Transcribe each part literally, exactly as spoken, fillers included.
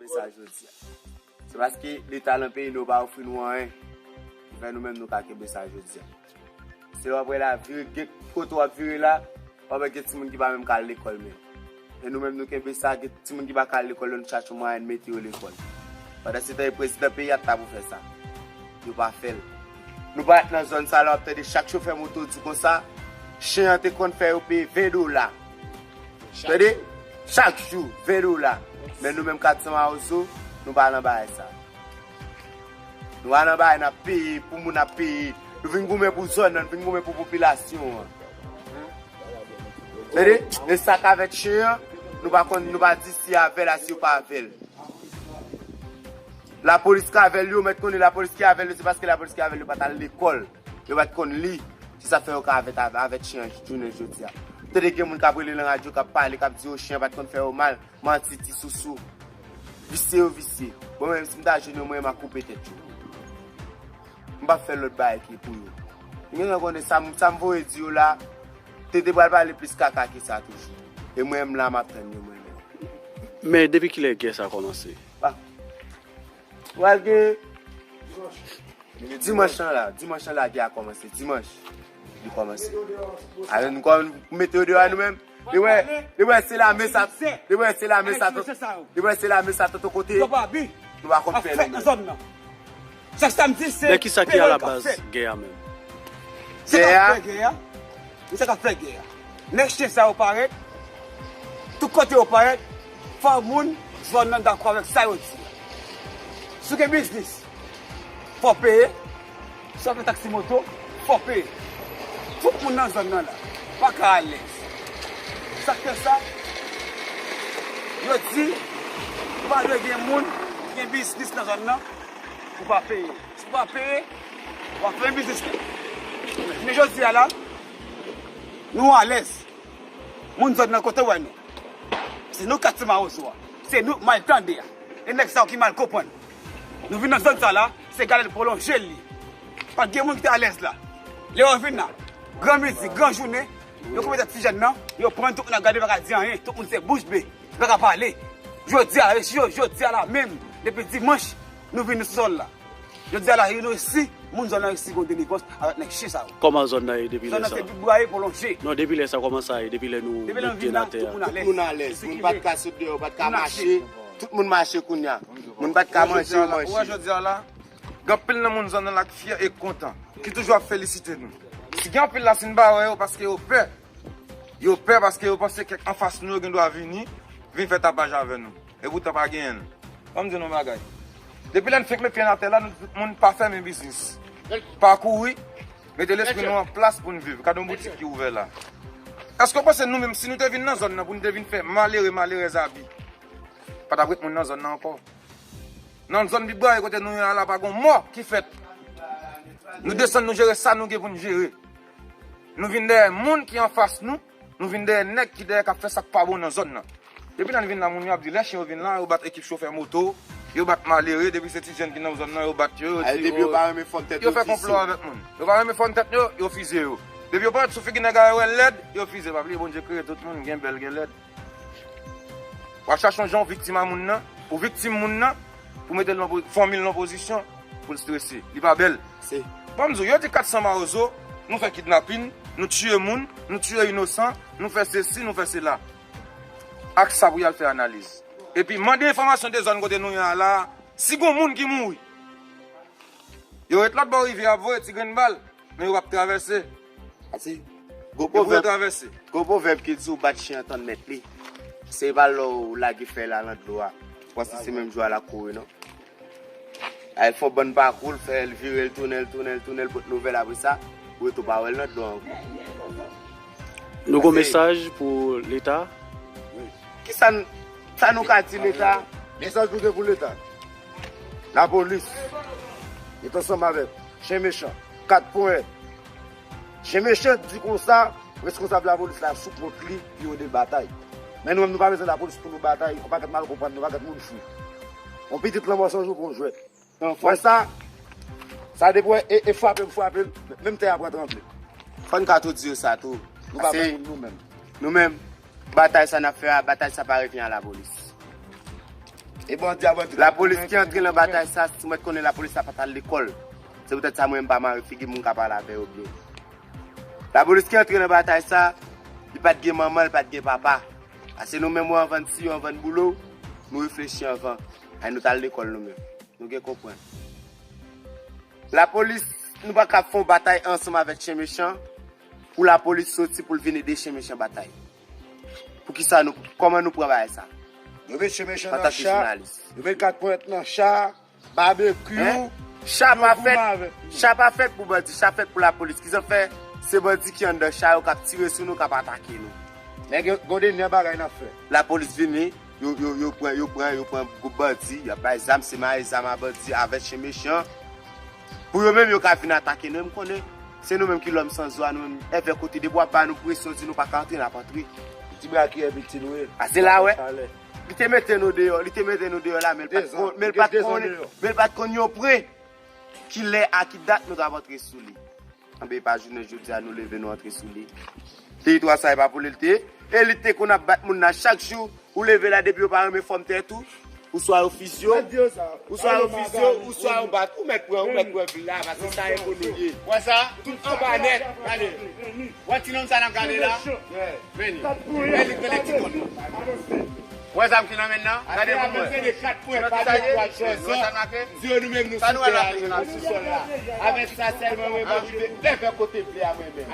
Sa jodi a. Se paske Leta nan peyi nou pa ofri nou anyen ki fè nou menm nou ka kenbe sa jodi a. Se w ap wè la, vire gen kote w ap vire la, w ap wè gen timoun ki pa menm ka al lekòl menm. E nou menm nou kenbe sa, gen timoun ki pa ka al lekòl, nou chache yon mwayen mete yo lekòl. Pandan se tan, e prezidan peyi a t ap pou fè sa. Yo pa fè l. Nou parèt nan zòn sa la, w ap tande chak chofè moto di konsa, chen an te konn fè yo peye ven dola. Tande? Chak jou, ven dola. Men nou menm kat san Mawozo, nou pa nan bagay sa. Nou pa nan bagay n ap peye, pou moun ap peye. Nou vin goumen pou zòn nan, nou vin goumen pou popilasyon an. Tande? Men sa k avèk chen an, nou pa konn, nou pa di si avè l a, si yo pa avè l. Lapolis k avè l, yo mèt konnen lapolis ki avè l, se paske lapolis ki avè l, yo pa t al lekòl. Yo pa t konn li. Se sa fè yo ka avèt, avèt chen an jounen jodi a. Tande gen moun k ap rele nan radyo, k ap pale, k ap di yo chen an pa t konn fè yo mal. Manti, ti sousou. Visye yo visye. Bon, menm si m ta jwenn yo, mwen, m a koupe tèt yo. M p ap fè lòt bagay ki pou yo. M gentan konnen sa, m- sa m voye di yo la, te te pral pale plis kaka ke sa toujou. E mwen, m la, m ap tann yo, mwen menm. Men depi kilè gè sa kòmanse? Ah. Pral gen dimanch lan la, dimanch lan la gè a kòmanse, dimanch li kòmanse. Alò nou kòm mete yo deyò a nou menm. Li wè, li wè se lame sa, li wè se lame sa, li wè se lame sa tout kote. Nou pa konn fè nou menm. Sa sa m di se Men kisa ki alabaz gè a menm? Gè a? Gè a. Misye ka fè gè a. Nèg chen sa yo parèt, tout kote yo parèt, fò moun zòn nan dakò avèk sa yo di a. Si w gen biznis, fò w peye. Si w ap fè taksi moto, fò w peye. Tout moun nan zòn nan la pa ka alèz. Sa k fè sa? Yo di, pa dwe gen moun ki gen biznis nan zòn nan pou pa peye. Si w pa peye, w ap fè biznis la. Men jodi a la, nou alèz. Moun zòn nan kote w wè nou. Se nou kat ti Mawozo a. Se nou k mal tande a. E nèg sa yo ki mal konprann. Nou vin nan zòn sa la, se galèt pwolonje li. Pa t gen moun ki te alèz la. Lè yo vin la, gran mizik, gran jounen, yo koupe tèt ti jèn nan, yo pran tout moun ap gade, pa ka di anyen. Tout moun se bouch be, pa ka pale. Jodi a, jodi a la menm, depi dimanch, nou vin sou sòl la. Jodi a la, nou resi, moun zòn nan resi gon delivrans avèk nèg chen sa yo. Kòman zòn nan ye depi lè sa? Zòn nan se bit bwaye pwolonje. Non, depi lè sa, kòman sa ye? Depi lè nou met pye nan tè a? Tout moun alèz. Tout moun alèz. Moun pa t ka sot deyò, pa t ka mache. Tout moun mache kounye a. Moun pa t ka manje, yo manje. Ou wè jodi a la, gen anpil nan moun zòn nan la k fyè e k kontan, ki toujou ap felisite nou. Si gen anpil la, si n pa wè yo, paske yo pè. Yo pè paske yo panse kèk anfas nou yo gen dwa vini, vin fè tapaj avè nou. E poutan pa genyen l. Ban m di nou yon bagay. Depi lè n fenk met pye n atè la, nou tout moun pa fèmen biznis. Pa kouri, mete lespri nou an plas pou n viv. Gade yon boutik ki ouvè la. Èske w panse nou menm, si nou te vin nan zòn nan pou nou te vin fè malere, malerèz abi, pa t ap ret moun nan zòn nan ankò? Nan zòn Bit Bwaye kote nou ye a la, pa gon mò ki fèt. Nou desann, nou jere sa nou gen pou n jere. Nou vin dèyè moun ki anfas nou, nou vin dèyè nèg ki dèyè k ap fè sa k pa bon nan zòn nan. Depi lè n vin la, moun yo ap di lè chen yo vin la, yo bat ekip chofè moto, yo bat malere, depi se ti jèn ki nan zòn nan, yo bat yo, yo tiye yo. Depi yo pa renmen fòm tèt yo, yo fè konplo avèk moun. Yo pa renmen fòm tèt yo, yo fize yo. Depi yo parèt sou figi nèg la, yo wè l lèd, yo fize. Pa bliye Bondye kreye tout moun, gen bèl, gen lèd. W ap chache yon jan w viktim a moun nan, ou viktim moun nan, pou mete l nan po- fanmi l nan pozisyon pou l strese. Li pa bèl. Se. Ban m di w, yo di kat san Mawozo, nou fè kidnapin, nou tiye moun, nou tiye inosan, nou fè sesi, nou fè sela. Ak sa pou y al fè analiz. Epi mande enfòmasyon de zòn kote nou ye a la, si gon moun ki mouri. Yo ret lòt bò rivyè a ap voye ti grenn bal, men yo p ap travèse. Pase, gon pwovèb, gon pwovèb ki di ou bat chen an tann mèt li. Se pa lè w lage fèy la nan dlo a, w panse se menm jou a l ap kouri non. Ay fè yon bann pakou, l fè l vire, l tounen, l tounen, l tounen, l pote nouvèl apre sa, ou rete w pa wè l nan dlo a ankò. Nou gon mesaj pou Leta? Kisa n- sa nou ka di Leta? Mesaj nou gen pou Leta. Lapolis, met ansanm avèk chen mechan, kat pwen. Chen mechan di konsa, reskonsab lapolis la sou kont li pou yo de batay. Men nou menm nou pa bezwen lapolis pou nou batay, yon pakèt mal konprann, yon pakèt moun fou. Yon pitit lanmò san jou pou yon jwèt. Wè sa, sa depi wè, e, e frape m frape l, menm tè a pran tranble. Fò n ka tou di yo sa tou. Nou pa pè moun nou menm. Nou menm, batay sa n ap fè a, batay sa pa revyen a lapolis. E bandi a bandi. Lapolis ki antre nan batay sa, si mwen t konnen lapolis la pa t al lekòl. Se poutèt sa mwen m pa mare figi m, m ka pale avè yo byen. Lapolis ki antre nan batay sa, li pa t gen manman, li pa t gen papa. Paske nou menm, anvan n siyon, anvan n boule w, nou reflechi anvan. Ay, nou t al lekòl nou menm. Nou gen konprann. Lapolis, nou pa ka fè yon batay ansanm avèk chen mechan, pou lapolis soti pou l vin ede chen mechan batay. Poukisa nou, kòman nou pran bagay sa? Yo met chen mechan nan cha, yo met kat ponyèt nan cha, babekyou, cha pa fèt, cha pa fèt pou bandi, cha fèt pou lapolis. Kisa fè? Se bandi ki anndan cha yo k ap tire sou nou, k ap atake nou. Nèg yo, gade nè bagay n ap fè. Lapolis vini, yo, yo, yo pran, yo pran, yo pran gwoup bandi, y ap bay zam, se mare zam a bandi avèk chen mechan. Pou yo menm, yo ka vin atake nou, e m konnen se nou menm ki lòm san zo a, nou menm, èvè kote, depi w ap ba nou presyon, di nou pa ka antre, n ap antre. Ti bra ki envite nou ye. A, se la, wè. Li te mete nou deyò, li te mete nou deyò la, men l pa t konn, men l pa t konn, men l pa t konn yon pwen. Ki lè a ki dat nou t ap antre sou li. Anben, e pa jounen jodi a nou leve nou antre sou li. Teritwa sa e pa pou li l te ye. Elit te konn ap bat moun nan chak jou. Ou leve la depi yo pa renmen fòm tèt ou. Ou swa yo fizye w, ou swa yo fizye w, ou swa yo bat ou. Ou mèt pran, ou mèt pran vil la, paske sa e pou nou ye. Wè sa? Tout anba nèt. Gade. Wè ti nonm sa n ap gade la? Vini. Vini, vini, ti kòn. Wè zam ki nan men nan? Gade pou mwen. Wè sa n make? Di yo nou menm nou sou tè a, nou sou sòl la. Avèk sa sèlman mwen, mwen rive leve kote vle a mwen menm.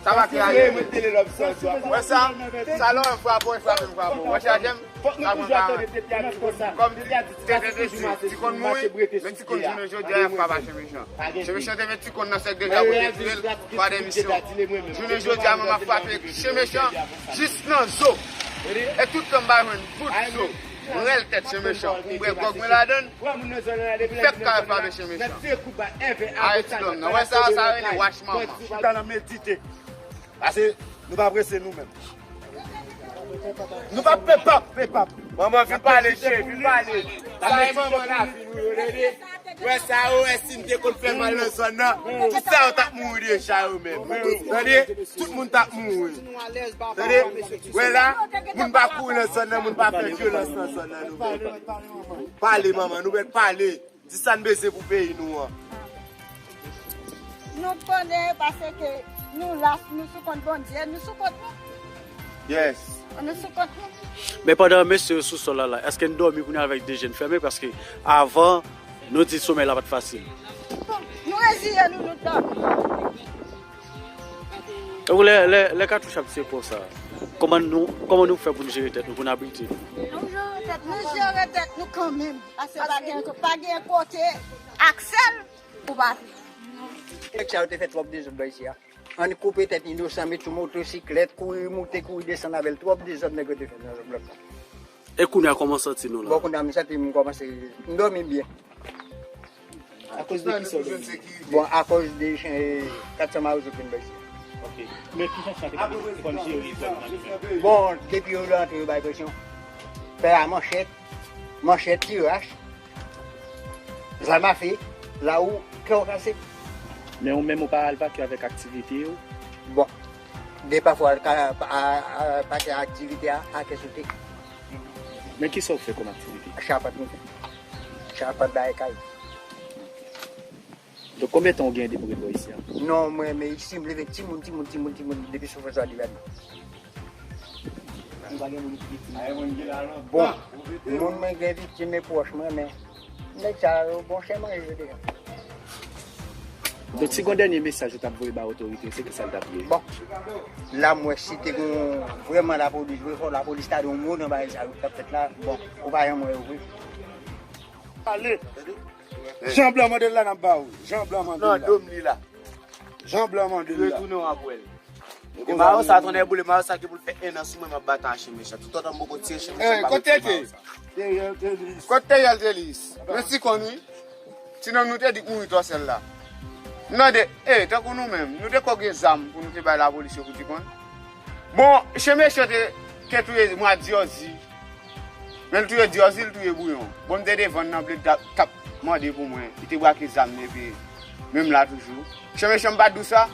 Sa make a ye. Mwen te le lòm san zwa. Wè sa? Sa lè w frape w, frape m frape w. Wè chaje m? Fòk nou toujou ap tande tete a di konsa. Kòm tete di, ti konn mouri, men ti konn jounen jodi a y ap frape a chen mechan. Chen mechan te met ti konn nan sèk deja pou te tire l pa demisyon. Jounen jodi a, mwen m ap frape chen mechan jis nan zo. E tout tan m pa jwenn bout zo. M rèl tèt chen mechan. M bwè gwòg mwen ladann. M fèk ka frape chen mechan. Ay, ti nonm nan. Wè sa, sa rele wach manman. Chita nan medite. Paske nou pa prese nou menm. Nou pa pepap, pepap. Manman, vin pale, cheri, vin pale. Sa e manman lavi nou yo, tande. Wè sa, yo wè si n te konn fè mal nan zòn nan. Kisa yo t ap mouri deja yo menm? Tande? Tout moun t ap mouri. Tande? Wè la, moun pa kouri nan zòn nan, moun pa fè vyolans nan zòn nan nou menm. Pale, manman, nou mèt pale. Di sa n bezwen pou peyi nou an. Nou konnen paske nou la, nou sou kont Bondye, nou sou kont nou. Yes. Nou sou kont nou. Men pandan mesye yo sou sòl la, la, èske n dòmi kounye a avèk de je n fèmen? Paske avan, nou di somèy la pa t fasil. Bon, nou reziye nou, nou dòmi. Donk, lè, lè, lè katouch ap tire konsa, kòman nou, kòman nou fè pou nou jere tèt nou, pou nou abrite nou? Nou jere tèt nou, nou jere tèt nou kanmenm. Paske pa gen, pa gen kote ak sèl ou pa fè. Nèg sa yo te fè twòp dezòd nan isi a. Ann koupe tèt inosan, met sou motosiklèt, kouri moute, kouri desann avè l. Twòp dezòd nèg yo te fè nan zòn blòk la. E kounye a, kòman w santi nou la? Bon, kounye a, m santi m kòmanse, m dòmi byen. Akoz de kisa w dòmi? Bon, akoz de, eh, kat san mawozo ki vin bay isi. Ok. Men ki jan sa te konn, te konn jere zòn nan li menm? Bon, depi yo rantre, yo bay presyon. Fè a manchèt, manchèt, tiraj, zam afe, la ou kè w kase. Men ou menm ou pa al vakye avèk aktivite yo? Bon, de pafwa, ka, a, a, pati aktivite a, a kè sote. Men kisa w fè kòm aktivite? Chapant nou fè. Chapant bay kay. Donk, konbyen tan w gen depi w ret bò isi a? Non, mwen, men isi, m leve timoun, timoun, timoun, timoun, depi sou Franswa Divèn. Bon, moun mwen gen viktim, men pwòch mwen, men nèg sa yo, bon, chè manje yo deja. Donk, si gon dènye mesaj ou t ap voye ba otorite, se ki sa l t ap ye? Bon, la, m wè si te gon vrèman lapolis vre, fò lapolis ta di yon mo nan bagay sa yo k ap fèt la. Bon, ou pa janm wè yo vre. Ale. Jan Blan mande l la, n ap ba ou. Jan Blan mande l la. Nan dòm li la. Jan Blan mande l la. Retounen w ap wè l. E mayo sa, tonnè boule, mayo sa gen pou l fè en an sou mwen, m ap batay ak chen mechan. Toutotan m poko tire chen mechan, m pa retire mayo sa. Kote Teriel Telis? Men ti kòn wi. Ti nonm nou te di k mouri twò sèl la. M tande, e, tankou nou menm, nou te ko gen zam pou nou te bay lapolis yo pou ti kòn. Bon, chen mechan te, te touye mwa dyòzi. Men l touye dyòzi, l touye bouyon. Bon, m te devan l nan ble, t ap, t ap mande pou mwen. Li te brake zam li epi men m la toujou. Chen mechan, m pa t di w sa.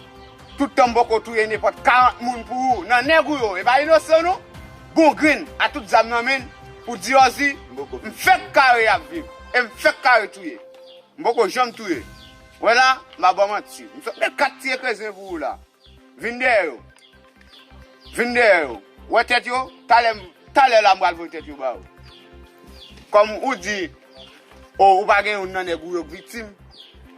Tout tan m poko touye nenpòt karant moun pou ou, nan nèg ou yo, e pa inosan non. Bon grenn, a tout zam nan men l. pou di Ozzy, m fèk kare y ap viv, e m fèk kare touye. M poko janm touye. Wè la, m pa ba w manti. M fèk met kat ti ekrezyen pou ou la. Vin dèyè yo. Vin dèyè yo. Wè tèt yo, talè, talè la m pral voye tèt yo ba ou. Kòm ou di, o, ou pa gen youn nan nèg ou yo k viktim.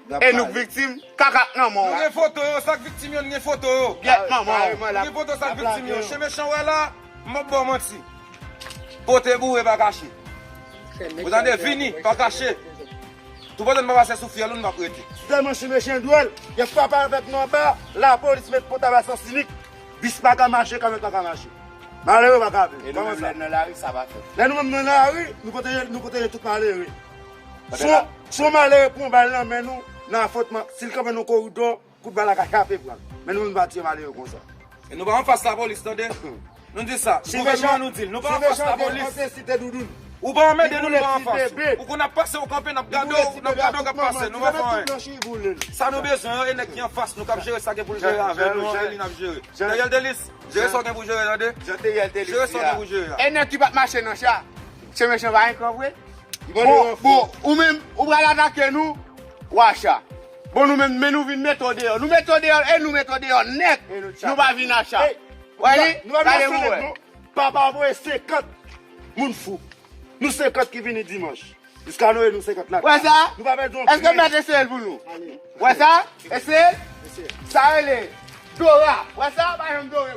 E nou k viktim, kaka k nan men w. Nou gen foto yo, sa k viktim yo, nou gen foto yo. Gyèt manman w. Nou gen foto sa k viktim yo. Chen mechan wè la, m p ap ba w manti. Pote boure pa kache. Ou tande, vini, pa kache. Tou pandan n pa pase sou fyèl ou, n p ap rete. Si sèlman chen mechan dwòl, y ap frape avèk nou anba, lapolis met pòt a bal sans inik, bis pa ka mache, kamyonèt pa ka mache. Malere pa ka viv. E nou menm lè n nan lari, sa pa fèt. Lè nou menm nan lari, nou pwoteje, nou pwoteje tout malere. Si yon, si yon malere pran bal nan men nou, nan afwontman, si l kanpe nan koridò, kout bal la ka chape pran l. Men nou menm nou pa tiye malere konsa. E nou pa anfas lapolis, tande? Nou di sa. Gouvènman an nou di l, nou pa anfas lapolis. Ou pa anmède nou, nou pa anfas. Ou konn ap pase, ou kanpe, n ap gade w, n ap gade w k ap pase, nou pa fè anyen. Sa nou bezwen an, e nèg ki anfas nou k ap jere sa gen pou l jere avè nou an, e li n ap jere. Teriel Delis, jere sa w gen pou jere, tande? Jere sa w gen pou jere a. E nèg ki pa t mache nan cha, chen mechan pa enkan vre. Bon, bon, ou menm, ou pral atake nou, w a cha. Bon, nou menm, men nou vin mete w deyò. Nou mete w deyò, e nou mete w deyò nèt. Nou pa vin a cha. Wè li? Gade pou wè. Papa voye senkant moun fou. Nou senkant ki vini dimanch. Jiska Noye, nou senkant la. Wè sa? Nou pa pèdi yon. Èske mèt eseye l pou nou? Wè sa? Eseye l? Sa rele Dora. Wè sa? Pa janm dore.